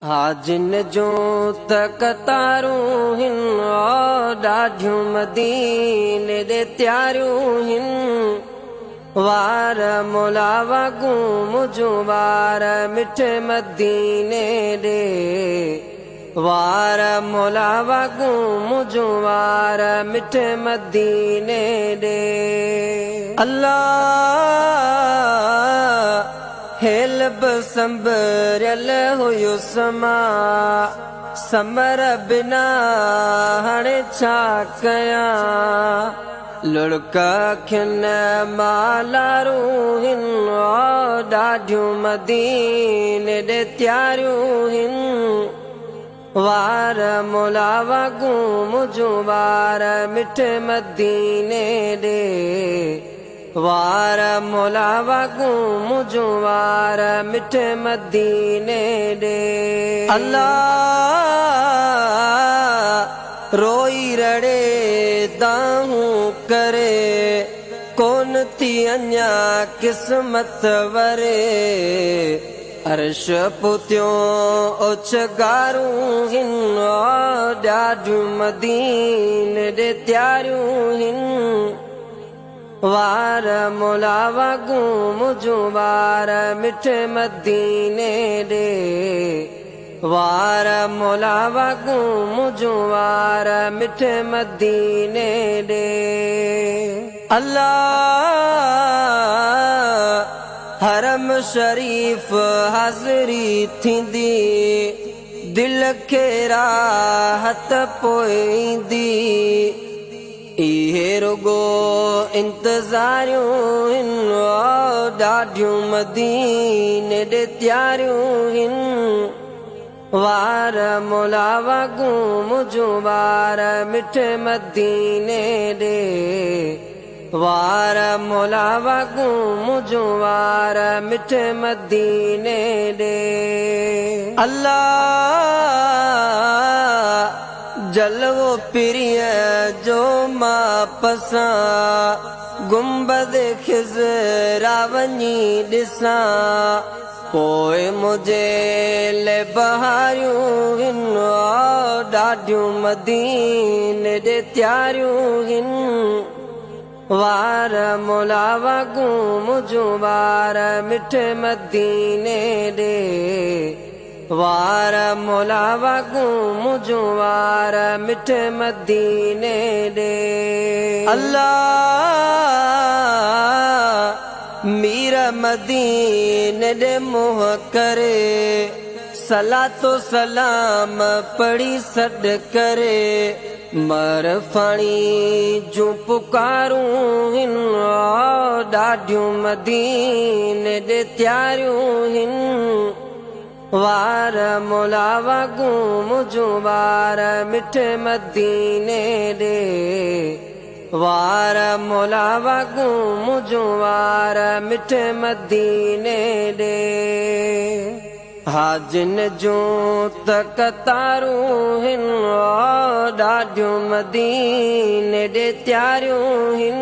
حاجين جون ته قطارون هن، ڏاڍيون مديني ڏي تياريون هن. وار مولا واڳون منهنجون وار مٺي مديني ڏي، وار مولا واڳون منهنجون وار مٺي مديني ڏي. الله هيل به سنڀريل هيس مان، سمر بنا هاڻي ڇا ڪيان؟ لڙڪ اکين مان لارون هن، ڏاڍيون مديني ڏي تياريون هن. وار مولا واڳون منهنجون وار مٺي مديني ڏي، وار مولا واڳون منهنجون وار مٺي مديني ڏي. الله روئي رڙي دانهون ڪري، ڪون ٿي اڃا قسمت وري. عرش پوتيون اوڇگارون هن، ڏاڍيون مديني ڏي تياريون هن. وار مولا واڳون منهنجون وار مٺي مديني ڏي، وار مولا واڳون منهنجون وار مٺي مديني ڏي. الله حرم شريف حاضري ٿيندي، دل کي راحت پوءِ ايندي. اهي رڳو انتظاريون هن، ڏاڍيون مديني ڏي تياريون هن. وار مولا واڳون منهنجون وار مٺي مديني ڏي، وار مولا واڳون منهنجون وار مٺي مديني ڏي. الله جلوو پرينءَ جو مان پسان، گنبد خضرا وڃي ڏسان. پوءِ منهنجي لاءِ بهاريون هن، ڏاڍيون مديني ڏي تياريون هن. وار مولا واڳون منهنجون وار مٺي مديني ڏي، وار مولا واڳون منهنجون وار مٺي مديني ڏي. الله مير مديني ڏي منهن ڪري، صلاتو سلام پڙهي سڏ ڪري. مرفاڻي جون پڪارون هن، ڏاڍيون مديني ڏي تياريون هن. وار مولا واڳون منهنجون وار مٺي مديني ڏي، وار مولا واڳون منهنجون وار مٺي مديني ڏي. حاجين جون ته قطارون هن، ڏاڍيون مديني ڏي تياريون هن.